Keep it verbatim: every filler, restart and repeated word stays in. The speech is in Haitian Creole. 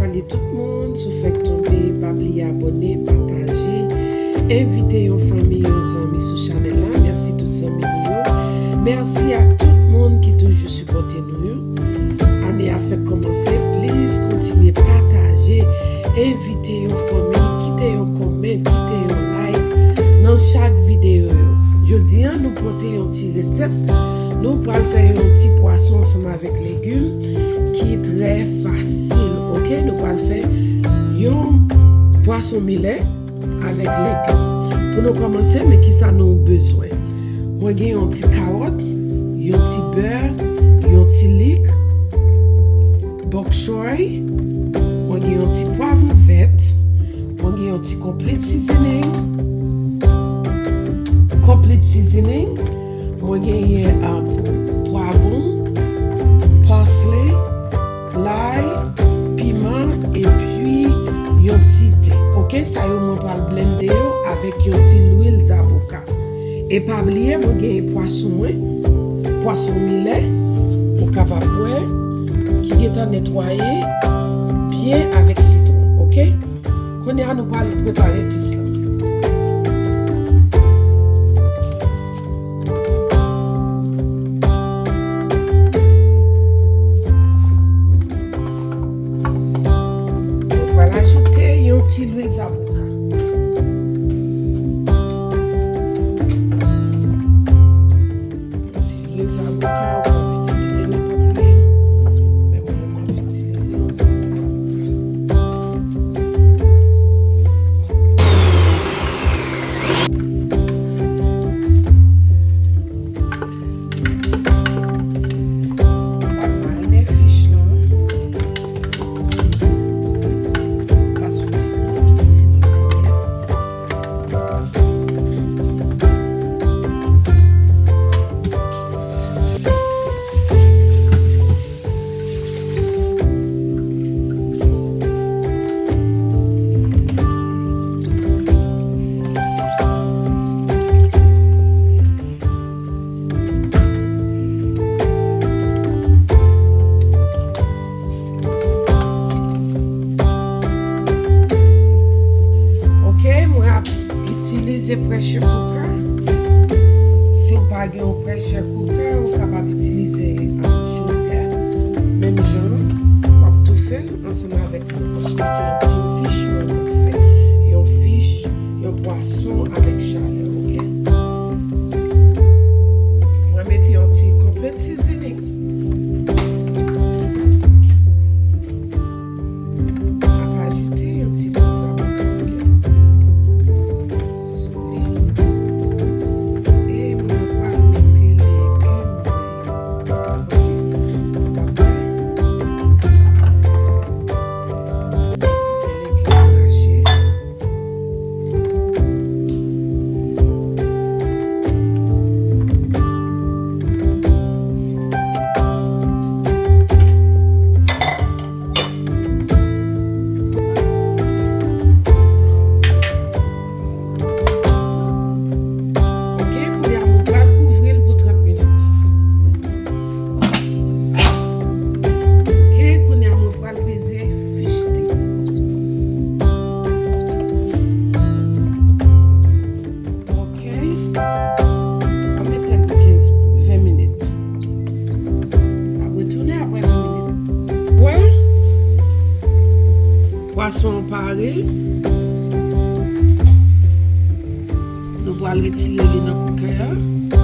Salye tout moun, si w fèk tonbe, pa bliye abòne, pataje, envite yon fanmi, yon zanmi sou chanèl la. Mèsi tout zanmi nou yo. Mèsi a tout moun ki toujou sipòte nou yo. Ane a fèk kòmanse, please kontinye pataje, envite yon fanmi, kite yon comment, kite yon like nan chak videyo yo. Jodi a, nou pote yon ti resèt. Nou pral fè yon ti pwason ansanm avèk legim ki trè fasil, oke? Nou pral fè yon pwason milè avèk legim. Pou nou kòmanse, men kisa nou bezwen. Mwen gen yon ti kawòt, yon ti bè, yon ti lik, bòkchòy, mwen gen yon ti pwavwon vèt, mwen gen yon ti complete seasoning, complete seasoning, mwen genyen, ah, pwavwon, parsley, lay, piman, epi yon ti te. Oke, sa yo mwen pral blende yo avèk yon ti lwil zaboka. E pa bliye, mwen genyen pwason mwen, pwason milè, ou kapab wè, ki gentan netwaye byen avèk sitwon, oke? Kounye a, nou pral prepare epis la. Nou pral ajoute yon ti lwil zaboka. Yon ti lwil zaboka, ou kapab itilize nenpòt lwil, men mwen menm, m ap itilize yon ti lwil zaboka. Pral marine fich lan. Pase yon ti minit, yon ti nòt lanyè. Ok, mwen ap itilize pressure cooker. Si w pa gen yon pressure cooker, ou kapab itilize, um, chodyè. Menm jan, w ap toufe l ansanm avèk nou, paske se yon tin fish mwen ap fè. Yon fish, yon pwason avèk chalè, ok? Mwen mete yon ti complete seasoning. M ap ajoute yon ti lwil zaboka sou li. E mwen pral mete legim mwen yo. Ok, nou pral wè. Sa se legim mwen rache. Ok, kounye a mwen pral kouvri l pou trant minit. Ok, kounye a mwen pral peze fish steak. Ok. An mete l pou kenz, ven minit. N ap retounen apre ven minit. Wè, pwason an pare. Nou pral retire li nan koukè a.